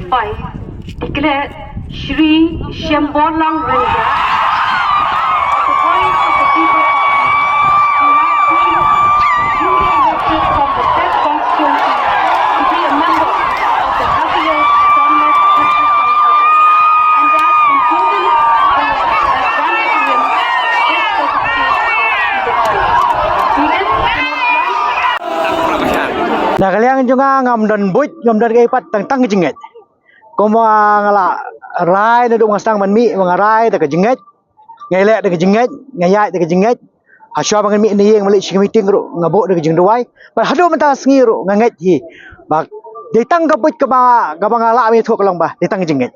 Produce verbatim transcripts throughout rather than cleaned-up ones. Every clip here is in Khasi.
By declare Shri Shemborlang Rengya, the voice of the people party, who has been duly elected from the said constituency to be a member of the Khasi Hills Autonomous District Council, and that including the granted to him this certificate of election. He is the most Na ka liang jong nga ngam don buit, ngam don kaei pat, tang tang ka jingngeit. Kumba nga la rai naduh nga sdang ban mih, ba nga rai da ka jingngeit, nga leh da ka jingngeit, nga ïaid da ka jingngeit. Hashwa ba ngan mih na ïing ban leit sha ka meeting ruh nga buh da ka jingduwai. Bad haduh mynta ka sngi ruh nga ngeit hi ba dei tang ka buit kaba, kaba nga lah ban ïathuh ka long ba dei tang ka jingngeit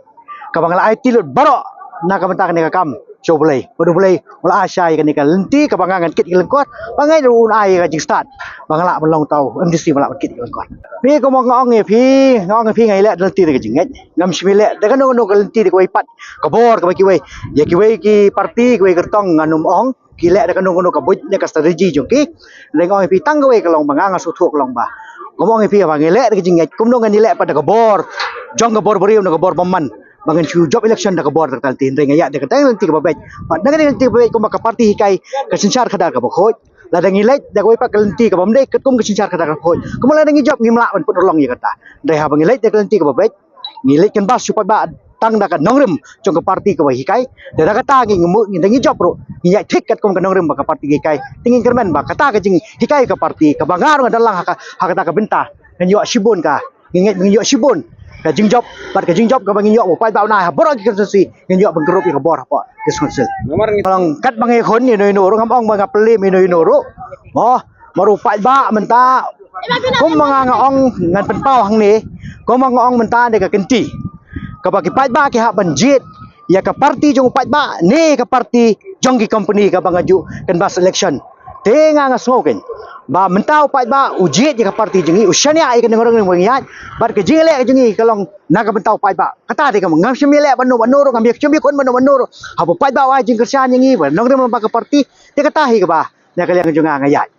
kaba nga la aiti lut baroh na ka bynta kane ka kam sha U Blei. Bad U Blei u la ai shai kane ka lynti kaba nga ngan kit ïa ka lyngkot, ba nga ruh un ai ka jingstad ba nga lah ban long tau M D C, ba lah ban kit ïa ka lyngkot. Phi, kumba nga ong ïa phi, nga ong ïa phi nga leh da lynti da ka jingngeit. Ngam shym leh da kano kano ka lynti da kawei pat ka bor kaba kiwei, ïa kiwei ki parti, kiwei ki rytong ngan ym ong ki leh da kano kano ka buit ne ka strategy jong ki. Hynrei nga ong ïa phi tang kawei ka long ba nga nga sngewthuh ka long ba, kumba ong ïa phi, ba ngi leh da ka jingngeit, kumno ngan ïaleh pat da ka bor jong ka bor briew ne ka bor bymman ba ngan shu jop election da ka bor da ka lynti. Hynrei nga ïaid da ka lynti kaba beit. Bad da ka lynti kaba beit kumba ka parti hikai ka synshar khadar kaba khuid. Lada ngi leit da kawei pat ka lynti kaba ym dei katkum ka synshar khadar kaba khuid, kumba lada ngi jop ngim lah ban pynurlong ïa kata. Hynrei haba ngi leit da ka lynti kaba beit, ngi leit kynbas shu paidbah tang da ka nongrim jong ka parti kaba hikai. Da, da kata ngi, ngi mut ngi, da ngi jop ruh ngi ïaid thik katkum ka nongrim ba ka parti hikai. Te ngi kyrmen ba kata ka jinghikai ka parti kaba nga ruh nga don lang ha ka, ha kata ka bynta, ngan ïoh shibun ka, ngi ngeit ba ngi ïoh shibun ka jingjop, bad ka jingjop kaba ngi ïoh ba paidbah u nai ha baroh ki constituency ngi ïoh ban kyrduh ïa ka bor hapoh District Council. Namar ngi, long katba ngi khun ïa no ïa no ruh, ngam ong ba nga pynlem ïa no ïa no ruh. Mo, mar u paidbah mynta, kumba nga, nga ong, ngan pynpaw hangne, kumba nga ong mynta ne ka kynti kaba ki paidbah ki hap ban jied ïa ka parti jong u paidbah ne ka parti jong ki company kaba nga ju kynbas election. Te nga, nga sngew kein ba mynta u paidbah u jied ïa ka parti jong ngi, u shaniah ïa ka nongrim ba ngi ïaid, bad ka jingleh ka jong ngi ka long na ka bynta u paidbah. Kata te ka, ngam shym ïaleh bad no bad no ruh, ngam ïa shym ïakhun bad no bad no ruh. Haba u paidbah u ai jingkyrshan ïa ngi bad nongrim bad ka parti, te kata hi kaba na ka liang jong nga nga ïaid.